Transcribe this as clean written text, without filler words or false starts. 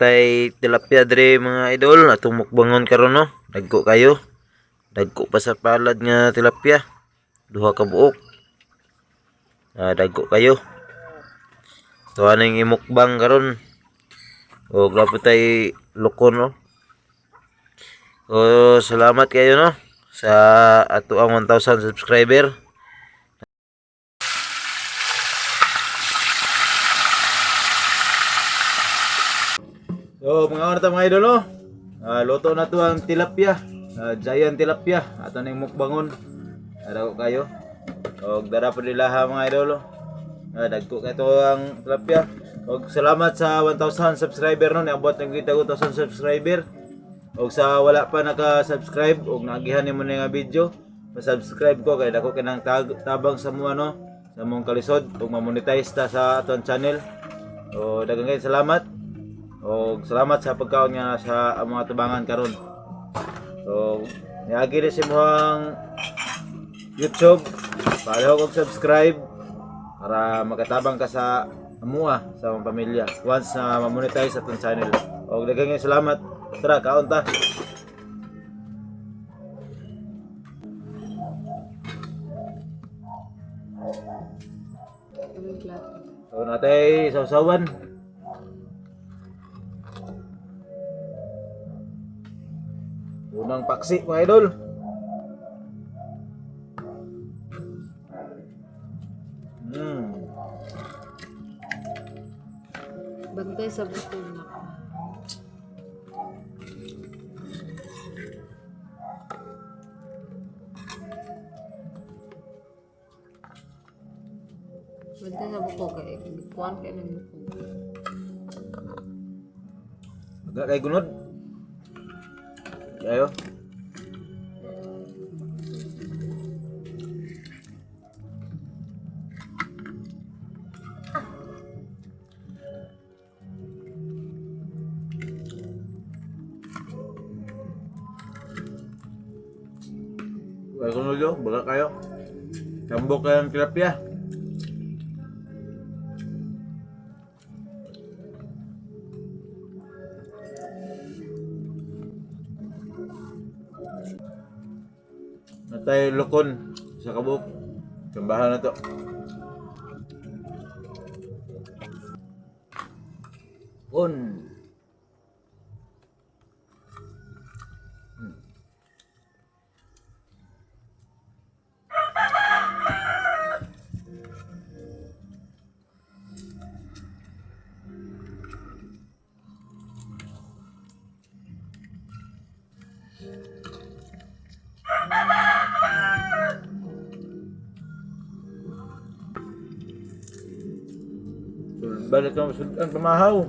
Tay tilapia dre, mga idol, atong mukbangon karon, no. Dagko kayo. Dagko pa sa palad nga tilapia. Duha ka buok. Ah, dagko kayo. Tuwa ning imukbang karon. O grabe tay lukon, no. O salamat kayo, no, sa ato ang 1,000 subscriber. So, mga oras, mga idol, no? Ah, luto na to ang tilapia. Ah, giant tilapia. Ato ning mukbangon. Dagko kayo. Og dara pa nila ha, mga idol, no? Ah, dagko kay to ang tilapia. Og salamat sa 1,000 subscriber, no. Niabot na kita 1,000 subscriber. Og sa wala pa naka-subscribe og naagihan nimo na nga video, pa-subscribe ko kay dako kinang tabang sa mo, ano, sa mong kalisod ug ma-monetize ta sa aton channel. O daghang kay salamat. Og salamat sa pagkaon nga sa among atubangan karon. So, niagi rin sa imong YouTube, follow og subscribe para makatabang ka sa amua sa among pamilya once na ma-monetize atong channel. Og daghang kay salamat. Tara, kaon ta. Anong plato? So, natay sausawan. Unang paksi, mga idol. Bantay sa buto na. Bantay sa buko kay kuan kay ng buko. Aga kay gunod. Ayo. Ay gunod yo, baga kayo. Tambok kayo ng tilapia. Natay lukon sa kabuk. Kambahan na to. On. Balik ang sudan pamahaw.